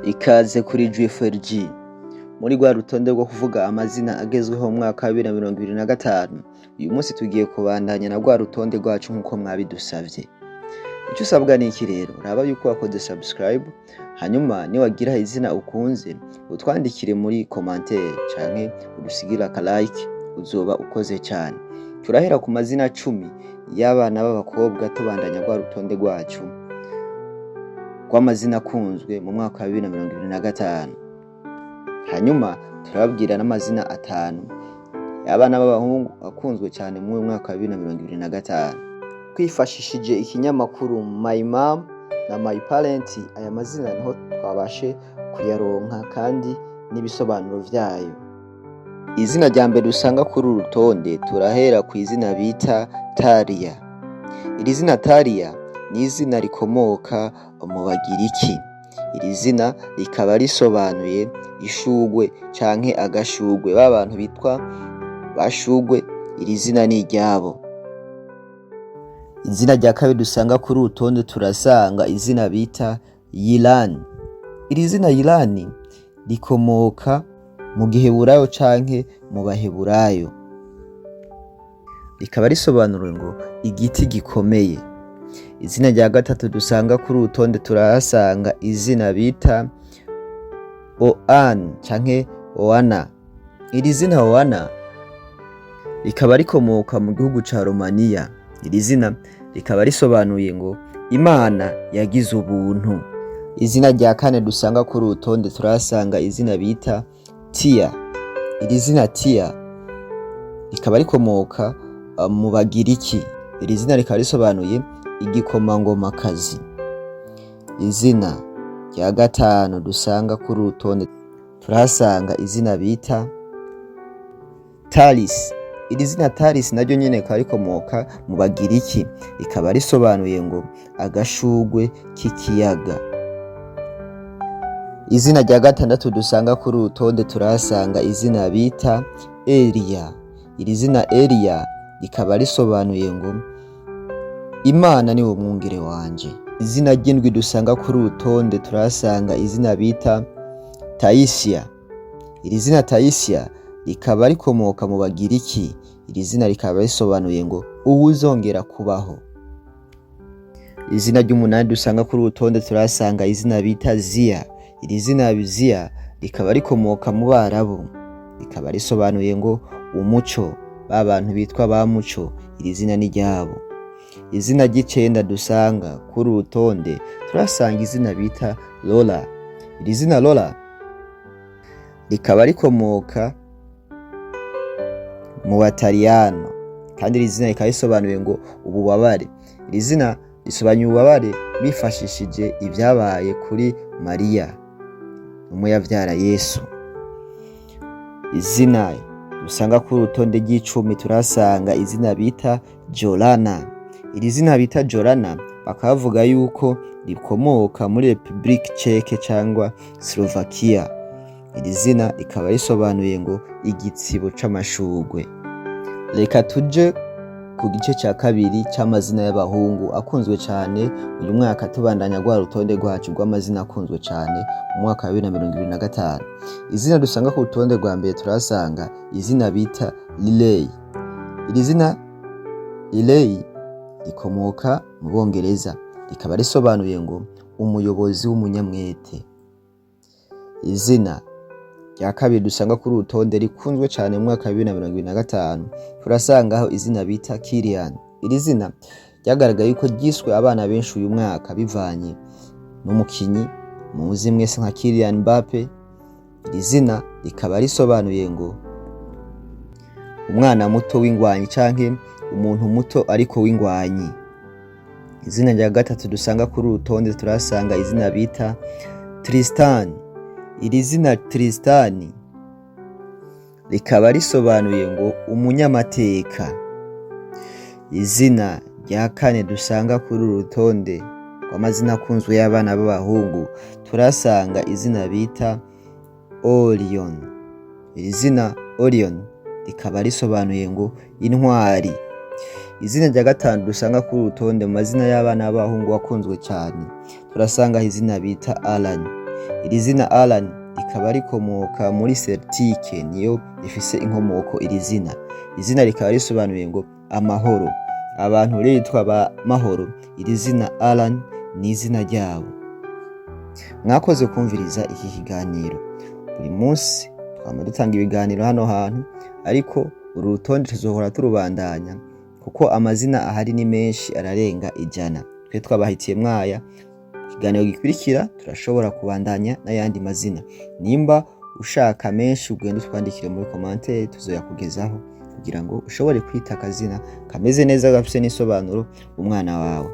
Ikaze kuri GFRG muri rwa rutonde rwo kuvuga amazina agezweho mu mwaka wa 2025. Uyu munsi tugiye kubandanya na rwa rutonde rwacu nk'uko mwabidusavye. Icyo usabwa ni iki rero? Raba yuko wakoze subscribe, hanyuma niwagira izina ukunze utwandikire muri commentaire canke udusigire aka like, uzoba ukoze cyane. Turahera ku mazina 10 y'abana b'abakobwa, tubandanya rwa rutonde rwacu rw'amazina akunzwe mu mwaka wa 2025. Hanyuma turababwira n'amazina 5 y'abana b'abahungu akunzwe cyane muri uyu mwaka wa 2025, twifashishije ikinyamakuru My Mom na My Parent. Aya mazina niho twabashe kuyaronka kandi n'ibisobanuro vyayo. Izina rya mbere usanga kuri uru rutonde, turahera ku izina bita Taria. Iri zina Taria ni izina rikomoka mu Bagiriki. Iri zina rikaba risobanuye ishugwe canke agashugwe. Ba bantu bitwa bashugwe, iri zina ni iryabo. Izina rya kabiri dusanga kuri uru rutonde, turasanga izina bita Yilani. Iri zina Yilani rikomoka mu Giheburayo canke mu Baheburayo, rikaba risobanura ngo igiti gikomeye. Izina rya gatatu dusanga kuri uru rutonde, turahasanga izina bita Oan canke Oana. Iri zina Oana rikaba rikomoka mu gihugu ca Romaniya. Iri zina rikaba risobanuye ngo Imana yagize ubuntu. Izina rya kane dusanga kuri uru rutonde, turahasanga izina bita Tia. Iri zina Tia rikaba rikomoka mu Bagiriki. Iri zina rikaba risobanuye igikomangomakazi. Izina rya gatanu dusanga kuri uru rutonde, turahasanga izina bita Taris. Iri zina Taris naryo nyene rikaba rikomoka mu Bagiriki, rikaba risobanuye ngo agashugwe k'ikiyaga. Izina rya gatandatu dusanga kuri uru rutonde, turahasanga izina bita Eliya. Iri zina Eliya rikaba risobanuye ngo Imana ni wo mwungere wanje. Izina ry'indwi dusanga kuri uru rutonde, turahasanga izina bita Tayisiya. Iri zina Tayisiya rikaba rikomoka mu Bagiriki. Iri zina rikaba risobanuye ngo uwuzongera kubaho. Izina ry'umunani dusanga kuri uru rutonde, turahasanga izina bita Ziya. Iri zina Ziya rikaba rikomoka mu Barabu, rikaba risobanuye ngo umuco. Ba bantu bitwa ba Muco, iri zina ni ryabo. Izina ry'icenda dusanga kuri uru rutonde, turahasanga izina bita Lola. Iri zina Lola rikaba rikomoka mu Bataliyano, kandi iri zina rikaba risobanuye ngo ububabare. Iri zina risobanuye ububabare bifashishije ibyabaye kuri Mariya umwe yavyara Yesu. Izina dusanga kuri urutonde ry'icumi, turasanga izina bita Jorana. Iri zina bita Jorana bakaba bavuga yuko rikomoka muri République Tchèque cyangwa Slovakia. Iri zina rikaba risobanuye ngo igitsibo c'amashugwe. Reka tuje ku gice cya kabiri c'amazina y'abahungu akunzwe cyane uyu mwaka, tubandanya rwa rutonde rwacu rw'amazina akunzwe cyane mu mwaka wa 2025. Izina dusanga ku rutonde rwa mbere, turasanga izina bita Riley. Iri zina Riley rikomoka mu Bongereza, rikaba risobanuye ngo umuyobozi w'umunyamwete. Izina rya kabiri dusanga kuri urutonde rikunzwe cyane mu mwaka wa 2025, turasangaho izina bita Kylian. Iri zina ryagaragaye yuko ryiswe abana benshi uyu mwaka bivanye n'umukinyi muzi mwese nka Kylian Mbappe. Iri zina rikaba risobanuye ngo umwana muto w'ingwanyi canke umuntu muto ariko w'ingwanyi. Izina rya gatatu dusanga kuri urutonde, turasanga izina bita Tristan. Iri zina Tristan rikaba risobanuye ngo umunyamateka. Izina rya kane dusanga kuri uru rutonde rw'amazina akunzwe y'abana b'abahungu, turasanga izina bita Orion. Iri zina Orion rikaba risobanuye ngo intwari. Izina rya gatanu dusanga kuri uru rutonde mu mazina y'abana b'abahungu akunzwe cyane, turasangaho izina bita Alan. Iri zina Alan rikaba rikomoka muri Celtique, niyo rifise inkomoko iri zina. Izina rikaba risobanuye ngo amahoro. Abantu rero bitwa ba Mahoro, iri zina Alan ni izina ryabo. Mwakoze kumviriza iki kiganiro. Buri munsi twama dutanga ibiganiro hano hantu, ariko uru rutonde tuzohora turubandanya kuko amazina ahari ni menshi, ararenga 100. Twe twabahitiye mwaya. Ikiganiro gikurikira turashobora kubandanya n'ayandi mazina. Nimba ushaka menshi, ugenda utwandikire muri commentaire, tuzoyakugezaho kugira ngo ushobore kwita akazina kameze neza, gafise n'isobanuro umwana wawe.